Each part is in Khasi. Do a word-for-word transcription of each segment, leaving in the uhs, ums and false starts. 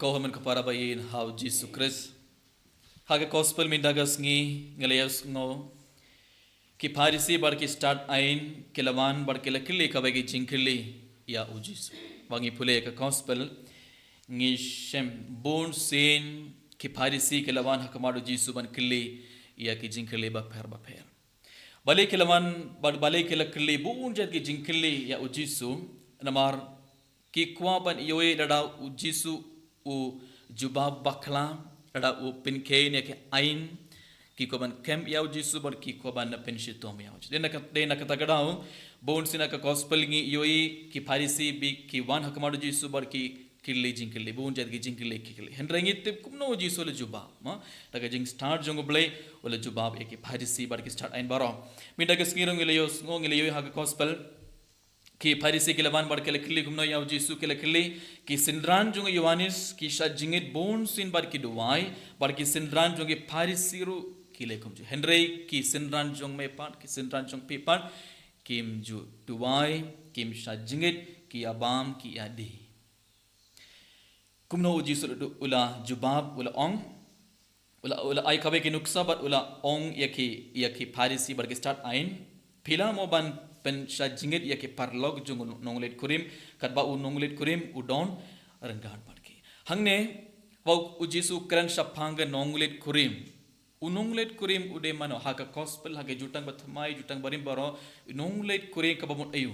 Ko hynmen ko para ba ïeit ha u Jisu Khrist. Ha ka gospel mynta ka sngi ngi la ïohsngew ki Pharisi bad ki stad ain ki la wan bad ki la kylli kaba ki jingkylli ïa u Jisu. Ba ngi pule ka gospel ngi shem bun sien ki Pharisi ki la wan ha khmat u Jisu ban kylli ïa ki jingkylli bapher bapher. Balei ki la wan, ba-, balei ki la kylli bun jait ki jingkylli ïa u Jisu, namar ki kwah ban ïohi lada u Jisu u jubab bakla, lada u pynkheiñ ïa ki ain, ki kwah ban kem ïa u Jisu bad ki kwah ban pynshitom ïa u Jisu. Dei na ka, dei na kata ka daw, bun sien ha ka gospel ngi ïohi ki Pharisi ba ki wan ha khmat u Jisu bad ki kylli jingkylli, bun jait ki jingkylli ki kylli. Hynrei ngi tip kumno u Jisu u la jubab, ma? Da ka jingstad jong u Blei, u la jubab ïa ki Pharisi bad ki stad ain baroh. Mynta ka sngi ruh ngi la ïohsngew, ngi la ïohi ha ka gospel. Ki Pharisi ki la wan bad ki la kylli kumno ïa u Jisu, ki la kylli, ki synran jong u Ïoannis ki shah jingngeit bun sien bad ki duwai, bad ki synran jong ki Pharisi ruh ki leh kumjuh. Hynrei ki synran jong me pat, ki synran jong phi pat, kim ju duwai, kim shah jingngeit, ki ïa bam, ki ïa die. Kumno u Jisu u la jubab, u la ong, u la, u la ai kawei ki nuksa bad u la ong ïa ki, ïa ki Pharisi bad ki stad ain, phi lah mo ban pynshah jingngeit ïa ki paralok jong u nongleit kurim, katba u nongleit kurim u don ryngkat bad ki. Hangne, ba u Jisu u kren shaphang ka nongleit kurim. U nongleit kurim u dei mano, ha ka gospel, ha ka Jutang Bathymmai, Jutang Barim baroh, u nongleit kurim kaba mut aïu.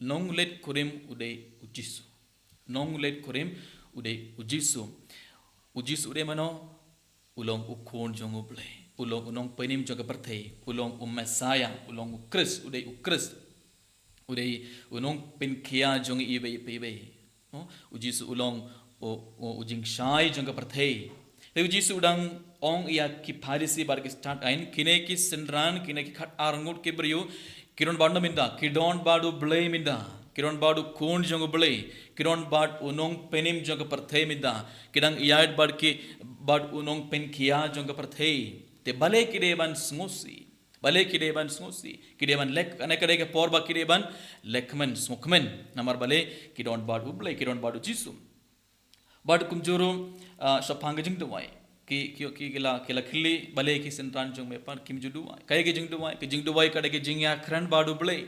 Nongleit kurim u dei u Jisu. Nongleit kurim u dei u Jisu. U Jisu u dei mano, u long u khun jong u Blei. U long u nongpynim jong ka pyrthei. U long u Messiah, u long u Khrist, u dei u Khrist. U dei u nongpynkhia jong iwei pa iwei. No? U Jisu u long u, u, u jingshai jong ka pyrthei. Te u Jisu u dang ong ïa ki Pharisi bad ki stad ain, kine ki synran, kine ki khat arngut ki briew, ki don bad no mynta, ki don bad u Blei mynta, ki don bad u khun jong u Blei, ki don bad u nongpynim jong ka pyrthei mynta, ki dang ïaid bad ki, bad u nongpynkhia jong ka pyrthei. Te balei ki dei ban sngewsih. Balei ki dei ban sngewsih. Ki dei ban leh, kane ka dei ka por ba ki dei ban leh kmen, sngewkmen. Namar balei ki don bad u Blei, ki don bad u Jisu. Bad kumjuh ruh, ah, shaphang ka jingduwai. Ki, ki, ki, ki la, ki la kylli, balei ki synran jong me pat kim ju duwai. Kaei ka jingduwai, ka jingduwai ka dei ka jingïakren bad u Blei.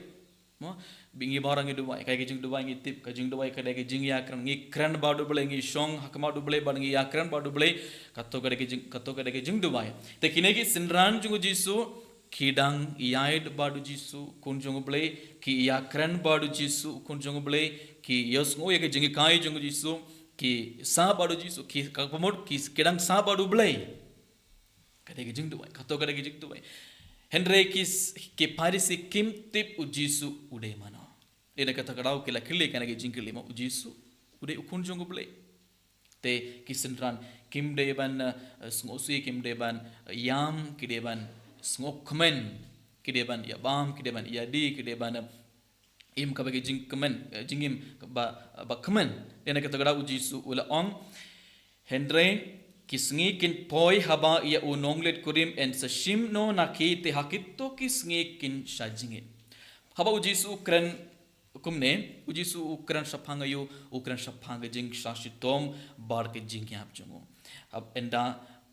Mo, ba ngi baroh ngi duwai, kaei ka jingduwai ngi tip, ka jingduwai ka dei ka jingïakren, ngi kren bad u Blei, ngi shong ha khmat u Blei, bad ngi ïakren bad u Blei, kato ka dei ka jing, kato ka dei ka jingduwai. Te kine ki synran jong u Jisu, ki dang ïaid bad u Jisu, khun jong u Blei, ki ïakren bad u Jisu, khun jong u Blei, ki ïohsngew ïa ka jinghikai jong u Jisu, ki sah bad u Jisu, ki, kaba mut, ki, ki dang sah bad u Blei. Ka dei ka jingduwai, kato ka dei ka jingduwai. Hynrei ki s-, ki Pharisi kim tip u Jisu u dei mano. Dei na kata ka daw ki la kylli kane ka jingkylli mo u Jisu u dei u khun jong u Blei. Te ki synran kim dei ban, eh, sngewsih, kim dei ban, eh, ïam, ki dei ban sngewkmen, ki dei ban ïa bam, ki dei ban ïa die, ki dei ban, eh, im kaba ki jingkmen, eh, jingim ba, ba kmen. Dei na kata ka daw u Jisu u la ong, hynrei ki sngi kin poi haba ïa u nongleit kurim yn sa shim noh na ki, te ha kito ki sngi kin shah jingngeit. Haba u Jisu u kren kumne, u Jisu u kren shaphang aïu, u kren shaphang ka jingshah shitom bad ka jingïap jong u. Haba ynda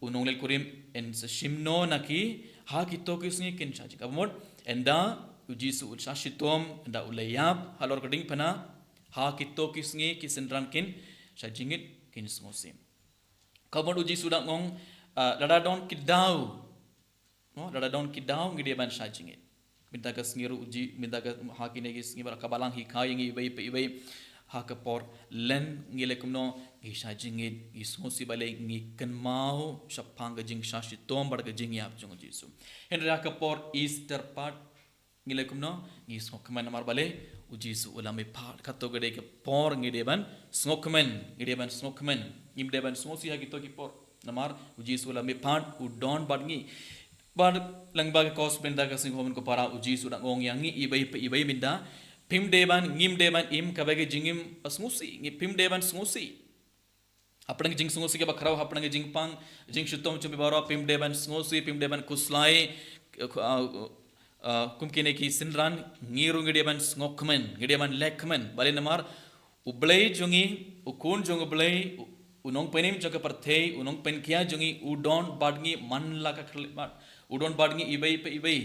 u nongleit kurim yn sa shim noh na ki, ha kito ki sngi kin shah jingngeit. Kaba mut, ynda u Jisu u shah shitom, ynda u la ïap halor ka diengphna, ha kito ki sngi ki synran kin shah jingngeit, kin sngewsih. Kaba mut u Jisu u dang ong, ah, lada don ki daw. No, lada don ki daw ngi dei ban shah jingngeit. Mynta ka sngi ruh u Ji, mynta ka, ha kine ki sngi ba ka Balang hikai ïa ngi iwei pa iwei. Ha ka por Lent ngi leh kumno, ngi shah jingngeit, ngi sngewsih balei, ngi kynmaw shaphang ka jingshah shitom bad ka jingïap jong u Jisu. Hynrei ha ka por Easter pat, ngi leh kumno, ngi sngewkmen namar balei, u Jisu u la mihpat. Kato ka dei ka por ngi dei ban sngewkmen, ngi dei ban sngewkmen. Ngim dei ban sngewsih ha kito ki por. Namar u Jisu u la mihpat, u don bad ngi. Bad lyngba ka gospel mynta ka sngi, ko hynmen ko para, u Jisu u dang ong ïa ngi iwei pa iwei mynta. Phim dei ban, ngim dei ban im kaba ka jingim sngewsih. Ngi phim dei ban sngewsih. Hapdeng ka jingsngewsih kaba khraw, hapdeng ka jingpang, jingshitom jong phi baroh, phim dei ban sngewsih, phim dei ban khuslai, eh, khu-, ah, ah, kum kine ki synran, ngi ruh ngi dei ban sngewkmen, ngi dei ban leh kmen. Balei namar, u Blei jong ngi, u Khun jong u Blei, u, U nongpynim jong ka pyrthei, u nongpynkhia jong ngi, u don bad ngi man la ka khyllipmat. U don bad ngi iwei pa iwei.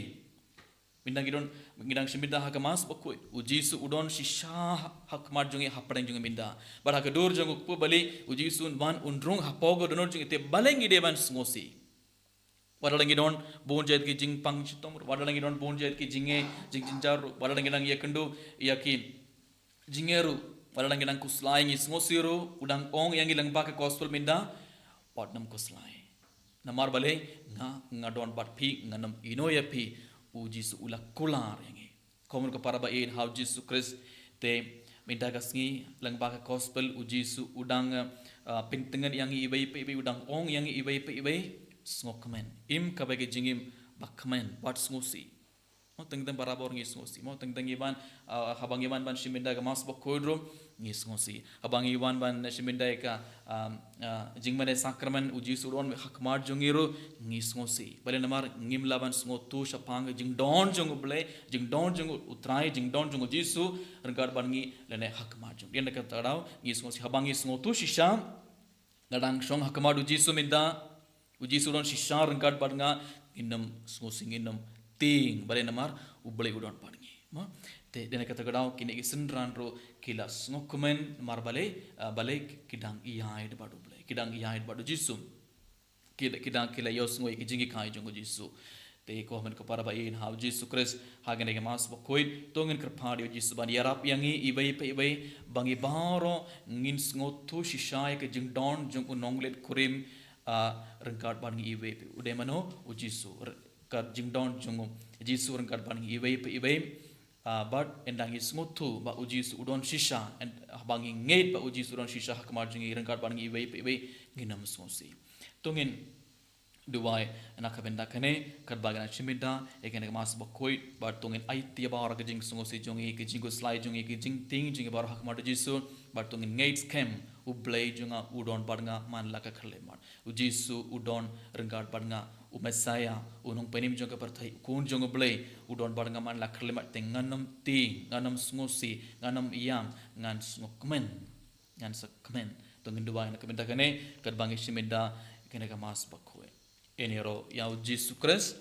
Mynta ngi don, ngi dang shim bynta ha ka Mass Bakhuid. U Jisu u don shisha ha khmat jong ngi, hapdeng jong ngi mynta. Bad ha ka dur jong u kpu bali, u Jisu un wan un rung hapoh ka dohnud jong ngi, te balei ngi dei ban sngewsih? Wat la ngi don bun jait ki jingpang shitom ruh, wat la ngi don bun jait ki jingeh, jingjynjar ruh, wat la ngi dang ïakynduh ïa ki jingeh ruh, wat la ngi dang khuslai, ngi sngewsih ruh, u dang ong ïa ngi lyngba ka gospel mynta, wat nym khuslai. Namar balei, nga, nga don bad phi, ngan ym ïehnoh ïa phi, u Jisu u la kular ïa ngi. Ko hynmen ko para ba ïeit ha u Jisu Khrist, te mynta ka sngi lyngba ka gospel u Jisu u dang, ah, pyntngen ïa ngi iwei pa iwei, u dang ong ïa ngi iwei pa iwei, sngewkmen. Im kaba ka jingim ba kmen, bad sngewsih. Mo teng teng barabor ngi sngewsih. Mo teng teng ngi wan, ah, haba ngi wan ban shim bynta ka Mass Bakhuid ruh ngi sngewsih. Haba ngi wan ban shim bynta ka, ah, ah, jingmane sakramen u Jisu u don ha khmat jong ngi ruh ngi sngewsih. Balei? Namar ngim lah ban sngewthuh shaphang ka jingdon jong u Blei, jingdon jong u Trai, jingdon jong u Jisu ryngkat bad ngi lane ha khmat jong u. Dei na kata ka daw ngi sngewsih. Haba ngi sngewthuh shisha nga dang shong ha khmat u Jisu mynta, u Jisu u don shisha ryngkat bad nga, ngin ym sngewsih, ngin ym tieng. Balei? Namar u Blei u don bad ngi. Mo? Te dei na kata ka daw kine ki synran ruh ki la sngewkmen, namar balei, ah, balei, ki dang ïaid bad u Blei, ki dang ïaid bad u Jisu. Ki, ki dang, ki la ïohsngew ïa ki jinghikai jong u Jisu. Te ko hynmen ko para ba ïeit ha u Jisu Khrist, ha kane ka Mass Bakhuid, to ngin kyrpad ïa u Jisu ban ïarap ïa ngi iwei pa iwei, ba ngi baroh ngin sngewthuh shisha ïa ka jingdon jong u nongleit kurim, ah, ryngkat bad ngi iwei pa iwei. U dei mano? U Jisu. Ryngkat, jingdon jong u Jisu ryngkat bad ngi iwei pa iwei. Ah, bad ynda ngi sngewthuh ba u Jisu u don shisha, yn-, haba ngi ngeit ba u Jisu u don shisha ha khmat jong ngi ryngkat bad ngi iwei pa iwei, ngin ym sngewsih. To ngin duwai na ka bynta kane, katba ngi dang shim bynta ïa kane ka Mass Bakhuid, bad to ngin aiti ïa baroh ka jingsngewsih jong ngi, ka jingkhuslai jong ngi, ka jingtieng jong ngi baroh ha khmat u Jisu, bad to ngin ngeit skhem, u Blei jong nga u don bad nga man la ka khyllipmat. U Jisu u don ryngkat bad nga, u Messaïah, u nongpynim jong ka pyrthei, u Khun jong u Blei, u don bad nga man la ka khyllipmat, te ngan ym tieng, ngan ym sngewsih, ngan ym ïam, ngan sngewkmen. Ngan sngewkmen. To ngin duwai na ka bynta kane, katba ngi shim bynta ïa kane ka Mass Bakhuid. Yn ïaroh ïa u Jisu Khrist,